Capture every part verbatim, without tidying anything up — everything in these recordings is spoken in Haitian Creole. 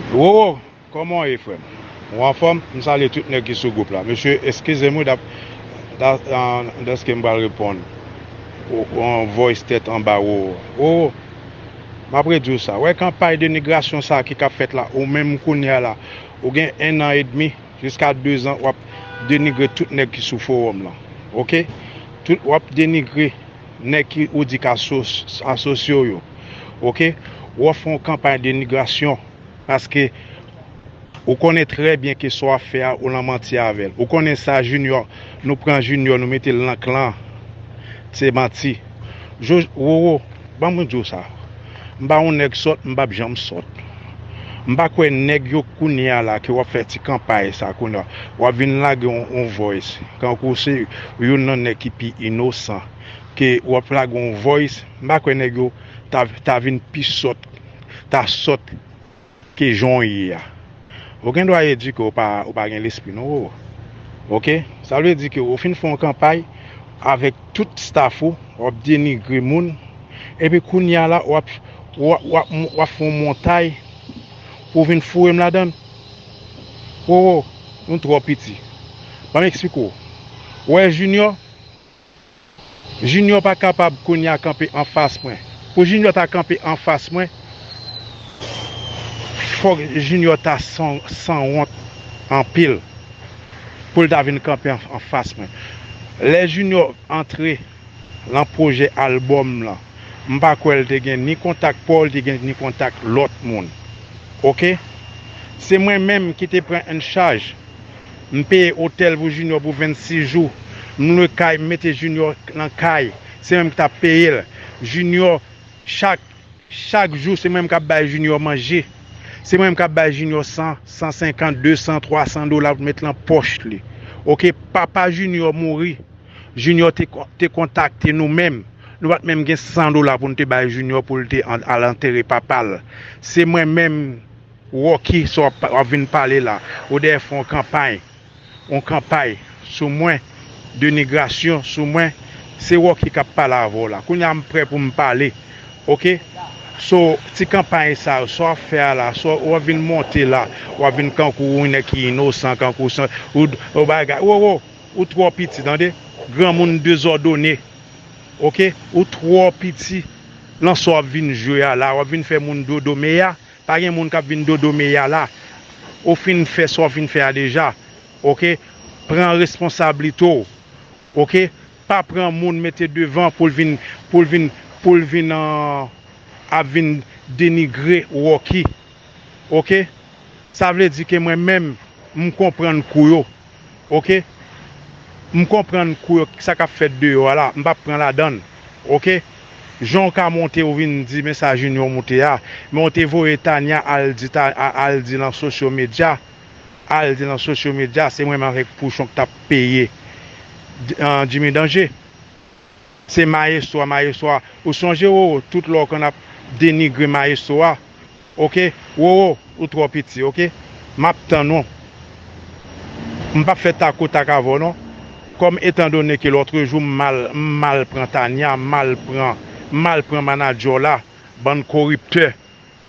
Roro, kòman w ye, frè m? Ou anfòm? M salye tout nèg ki sou gwoup la. Mesye, eskize m wi, dap, da, an, dèske m pral reponn. Ou, ou an voice tèt anba, Roro. Roro, m ap redi w sa. Wè kanpay denigrasyon sa ki k ap fèt la, ou menm kounye a la, ou gen en an edmi, jiska dezan, w ap denigre tout nèg ki sou fowòm lan. Oke? Tout, w ap denigre nèg ki ou di k asos-, asosye w yo. Oke? W ap fè yon kanpay denigrasyon. Paske ou konnen trè byen ke sa w ap fè a, ou lan manti avè l. Ou konnen sa, Junior, nou pran Junior, nou mete l lan klan. Se manti. Jo-, Roro, ban mwen di w sa. M pa yon nèg sòt, m p ap janm sòt. M pa kwè nèg yo kounye a la ke w ap fè ti kanpay sa kounye a. W ap vin lage yon, yon voice. Kankou se youn nan nèg ki pi inosan. Ke w ap lage yon voice, m pa kwè nèg yo ta, ta vin pi sòt, ta sòt ke jan w ye a. Ou gen dwa edike, ou pa, ou pa gen lespri non, Roro. Oke? Sa vle di ke ou fin fè yon kanpay avèk tout staff ou, w ap denigre moun, epi kounye a la, w ap, w ap, w ap, w ap fè yon montay pou w vin foure m ladan l. Roro, nou twò piti. Ban m eksplike w. Ou wè Junior, Junior pa kapab kounye a kanpe anfas mwen. Pou Junior ta kanpe anfas mwen, fòk Junior ta san, sanwont anpil pou l ta vin kanpe an, anfas mwen. Lè Junior antre lan pwojè albòm lan, m pa kwè l te gen ni kontak pa w, l te gen ni kontak lòt moun. Oke? Se mwen menm ki te pran an chaj. M peye otèl pou Junior pou vennsis jou. M lwe kay, m mete Junior nan kay. Se mwen menm ki t ap peye l. Junior, chak, chak jou, se mwen menm k ap bay Junior manje. Se mwen menm k ap bay Junior san, san senkant, desan, twasan dola pou met lan pòch li. Oke, papa Junior mouri. Junior te, te kontakte nou menm. Nou pa t menm gen san dola pou n te bay Junior pou l te an, al antere papa l. Se mwen menm, Rocky, sa w ap, w ap vin pale la. Ou dèyè fè yon kanpay. Yon kanpay sou mwen. Denigrasyon sou mwen. Se Rocky k ap pale avè w la. Kounye a m prè pou m pale. Oke? So, ti kanpay sa yo, sa w ap fè a la, sa w ap vin monte la, w ap vin kankou yon nèg ki inosan, kankou san, ou, ou bagay. Wo, wo, ou twò piti, tande? Granmoun dezòdone. Oke? Ou twò piti. Lan sa w ap vin jwe a la, w ap vin fè moun dodo meya. Pa gen moun k ap vin dodo meya la. Ou fin fè sa w fin fè a deja. Oke? Pran responsablite w. Oke? Pa pran moun mete devan pou l vin, pou l vin, pou l vin, ah, ap vin denigre Rocky. Oke? Sa vle di ke mwen menm, m konprann kou yo. Oke? M konprann kou yo, sa k ap fèt deyò a la, m p ap pran ladan l. Oke? Jan w ka monte, ou vin di, men sa Junior monte a. Men w te voye Tania al di, ta, a, al di lan sosyo medya. Al di lan sosyo medya, se mwen menm avèk Pouchon k t ap peye, ah, Jimmy Danje. Se mayestwo a, mayestwo a. Ou sonje, Roro, tout lè w konn ap denigre mayestwo a. Oke? Roro, ou twò piti, oke? M ap tann ou. M p ap fè takotak avè w, non. Kòm etandone ke lòtrejou m mal, m mal pran Tania, m mal pran, m mal pran manadjè w la, bann koriptè.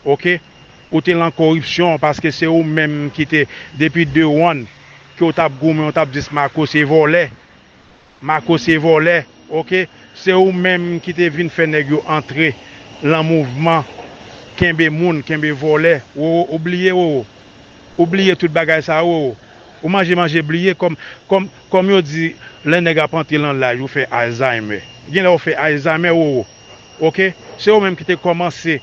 Oke? Ou te lan koripsyon paske se ou menm ki te, depi day one, ke w t ap goumen, w t ap di Marco se vòlè. Marco se vòlè, oke? Se ou menm ki te vin fè nèg yo antre lan mouvman kenbe moun, kenbe vòlè. Roro, ou bliye, Roro. Ou bliye tout bagay sa, Roro. Ou manje, manje, bliye kòm, kòm, kòm yo di, lè nèg ap antre lan laj, ou fè Alzheimer. Gen lè ou fè Alzheimer, Roro. Oke? Se ou menm ki te kòmanse.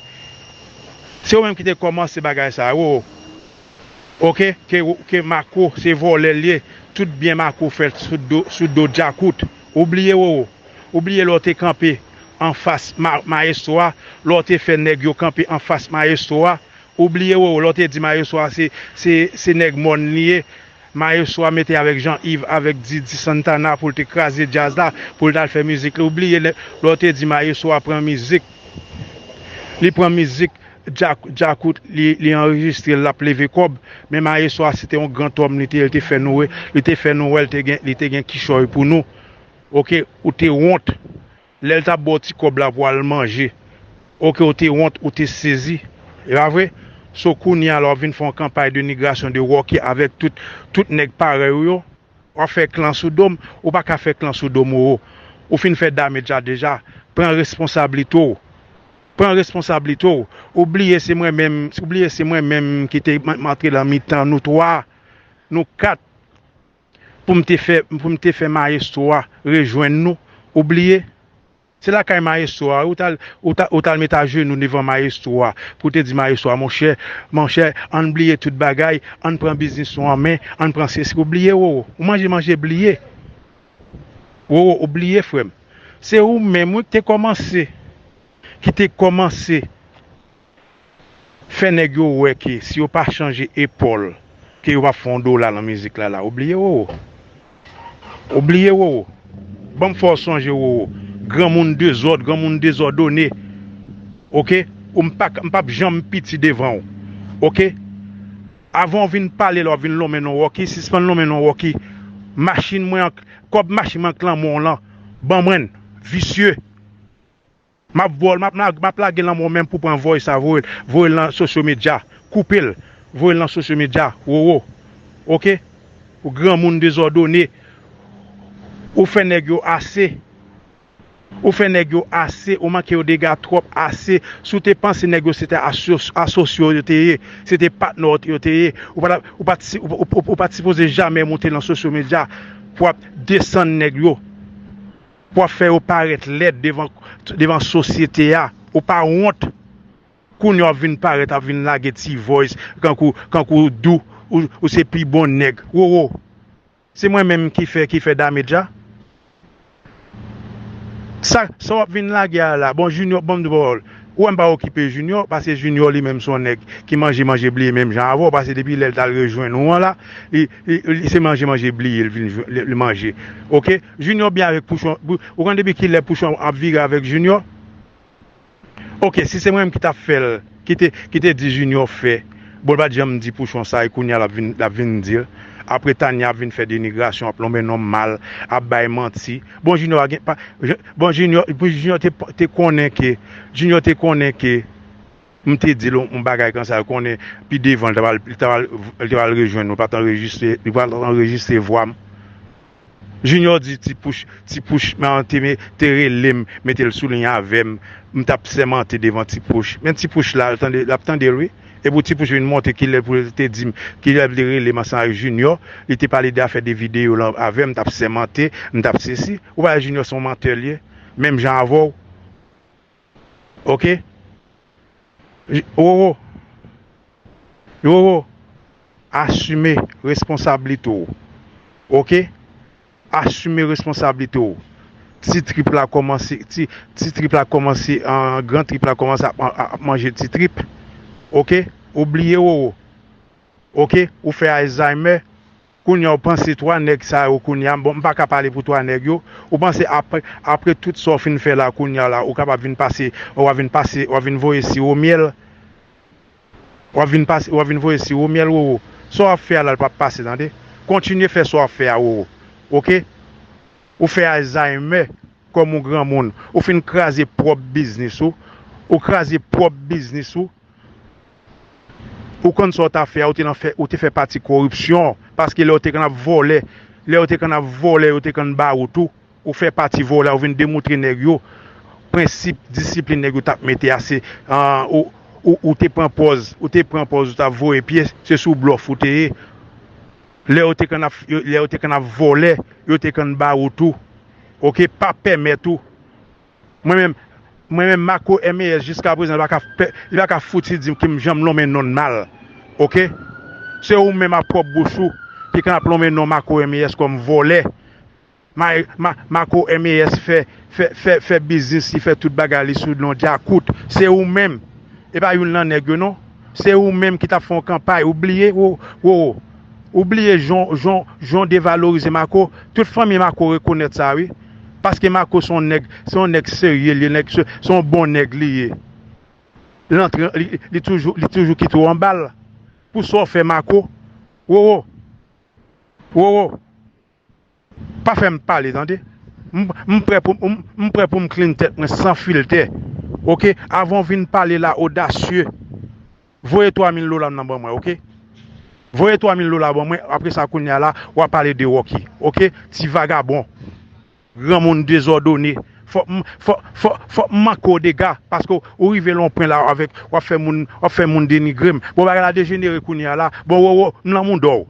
Se ou menm ki te kòmanse bagay sa, Roro. Oke? Ke, ke Marco, se vòlè l ye. Tout byen Marco fè sou do, sou do Djakout. Ou bliye, Roro. Ou bliye lè w te kanpe anfas ma-, mayestwo a. Lè w te fè nèg yo kanpe anfas mayestwo a. Ou bliye, Roro, lè w te di mayestwo a se, se, se nèg mòn li ye. Mayestwo a mete avèk Jean Yves, avèk Didi Santana pou l te kraze djaz la, pou l t al fè mizik li. Ou bliye lè, lè w te di mayestwo a pran mizik. Li pran mizik, Dja-, Djakout, li, li anrejistre l, l ap leve kòb. Men mayestwo a, se te yon grantòm, li te, li te fè nou wè, li te fè nou wè, li te gen, li te gen kichòy pou nou. Oke, ou te wont. Lè l t ap ba w ti kòb la pou w al manje. Oke, ou te wont, ou te sezi. E pa vre? So kounye a la w ap vin fè yon kanpay denigrasyon de Rocky avèk tout, tout nèg parèy ou yo. W ap fè klan sou do m, ou pa ka fè klan sou do m, Roro. Ou fin fè damage la deja. Pran responsablite w. Pran responsablite w. Ou bliye se mwen menm, ou bliye se mwen menm ki te m antre nan mitan nou twa, nou kat, pou m te fè, pou m te fè mayestwo a rejwenn nou. Ou bliye? Se lakay mayestwo a ou t al, ou t al, ou t al met ajenou devan mayestwo a pou te di mayestwo a, monchè, monchè, ann bliye tout bagay, ann pran biznis nou an men, ann pran sesi. Ou bliye, Roro? Ou manje, manje bliye. Roro, ou bliye, frè m. Se ou menm, wi, ki te kòmanse, ki te kòmanse fè nèg yo wè ke si yo pa chanje epòl, ke yo p ap fè yon dola nan mizik la, la. Ou bliye, Roro? Ou bliye, Roro? Ban m fè w sonje, Roro. Granmoun dezòd, granmoun dezòdone. Oke? Ou m pa, m p ap janm piti devan w. Oke? Avan w vin pale la, w ap vin lonmen non Rocky, sispann lonmen non Rocky. Machin mwen an, kòb machin mwen an k lan men w lan, ban mwen l, visye. M ap voye l, m ap, m ap lage l nan men w menm pou pran voice sa, voye l, voye l nan social media. Koupe l, voye l nan social media, Roro. Oke? Ou granmoun dezòdone. Ou fè nèg yo ase. Ou fè nèg yo ase, ou manke yo dega twòp ase. Si w te panse nèg yo se te asos-, asosye yo te ye, se te patnè yo te ye, ou pa t, ou pa t si-, ou, ou, ou, ou pa t sipoze jamè monte nan social media pou ap desann nèg yo, pou ap fè yo parèt lèd devan, devan sosyete a. Ou pa wont. Kounye a w ap vin parèt, ap vin lage ti voice, kankou, kankou w dou, ou, ou se pi bon nèg. Roro, se mwen menm ki fè, ki fè damage la. Sa, sa w ap vin lage a la. Bon, Junior, ban m di w pawòl. Ou wè m pa okipe Junior, paske Junior li menm se yon nèg ki manje, manje bliye menm jan avè w, paske depi lè l t al rejwenn ou an la, li, li, li se manje, manje bliye l vin jwe-, li, li manje. Oke? Junior byen avèk Pouchon. Pou-, ou konn depi kilè Pouchon ap vire avèk Junior? Oke, si se mwen menm ki t ap fè l, ki te, ki te di Junior fè, bon, l pa t janm di Pouchon sa, e kounye a l ap vin, l ap vin di l. Apre Tania ap vin fè denigrasyon, ap lonmen non m mal, ap bay manti. Bon, Junior a gen, pa, je-, bon, Junior, pou Junior te, te konnen ke, Junior te konnen ke, m te di l yon, yon bagay konsa, l konnen pi devan, l ta pral, li ta pral, li ta pral rejwenn mwen, li pa t anrejistre, li pa t anrejistre vwa m. Junior di Ti Pouch, Ti Pouch, men, te, te rele m, mete l sou liy avè m, m t ap sèmante devan Ti Pouch. Men Ti Pouch la, l tande, l ap tande l, wi. E pou Ti Pouch vin montre kilè pou l te di m, kilè l te rele m ansanm avèk Junior, li te pale de afè de videyo lan avè m, m t ap sèmante, m t ap sesi. Ou pa wè Junior se yon mantè l ye, menm jan avè w. Oke? J-, Roro. Roro. Asime responsablite w. Oke? Asime responsablite w. Ti trip la kòmanse, ti, ti trip la kòmanse, an, gran trip la kòmanse ap, ap, ap manje ti trip. Oke? Ou bliye, Roro. Oke? Ou fè Alzheimer. Kounye a w panse twa nèg sa yo kounye a, bon, m pa ka pale pou twa nèg yo. Ou panse apre, apre tout sa w fin fè la kounye a la, ou kapab vin pase, w a vin pase, w a vin voye siwo myèl. W a vin pase, w a vin voye siwo myèl, Roro. Sa w ap fè a la, l p ap pase, tande. Kontinye fè sa w ap fè a, Roro. Oke? Ou fè Alzheimer kòm yon granmoun. Ou fin kraze pwòp biznis ou. Ou kraze pwòp biznis ou. Ou konn sa w t ap fè a, ou te nan fè, ou te fè pati koripsyon. Paske lè w te konn ap vòlè, lè w te konn ap vòlè, yo te konn ba ou tou. Ou fè pati vòlè a, ou vin demontre nèg yo prensip, disiplin nèg yo t ap mete a, se, ah, ou, ou, ou te pran pòz, ou te pran pòz, ou t ap voye pye, se sou blòf ou te ye. Lè yo te konn ap, yo, lè yo te konn ap vòlè, yo te konn ba ou tou. Oke, pa pèmèt ou. Mwen menm, mwen menm Marco M A S jiska prezan, li pa ka fè, li pa ka fouti di m ke m janm lonmen non l mal. Oke? Se ou menm ak pwòp bouch ou ki konn ap lonmen non Marco M A S kòm vòlè. Ma-, ma-, Marco M A S fè, fè, fè, fè biznis li, fè tout bagay li sou non Djakout. Se ou menm. E pa youn nan nèg yo non. Se ou menm ki t ap fè yon kanpay. Ou bliye, Roro. Ou bliye jan, jan, jan devalorize Marco. Tout fanmi Marco rekonèt sa, wi. Paske Marco se yon nèg, se yon nèg serye, li nèg se, se yon bon nèg li ye. Li antre, li, li toujou, li toujou kite w anba l. Pou sa w fè Marco. Roro. Roro. Pa fè m pale, tande. M, m prè pou, m, m prè pou m clean tèt mwen san filtè. Oke? Avan w vin pale la, odasye. Voye twa mil dola m nan ban mwen, oke? Voye twa mil dola ban mwen, apre sa kounye a la, w ap pale de Rocky, oke? Ti vagabon, granmoun dezòdone. Fòk m fòk fòk fòk m manke w dega, paske ou rive lon pwen la avèk w ap fè moun w ap fè moun denigre m. Bon, bagay la dejenere kounye a la. Bon, wo wo, m nan mouda w.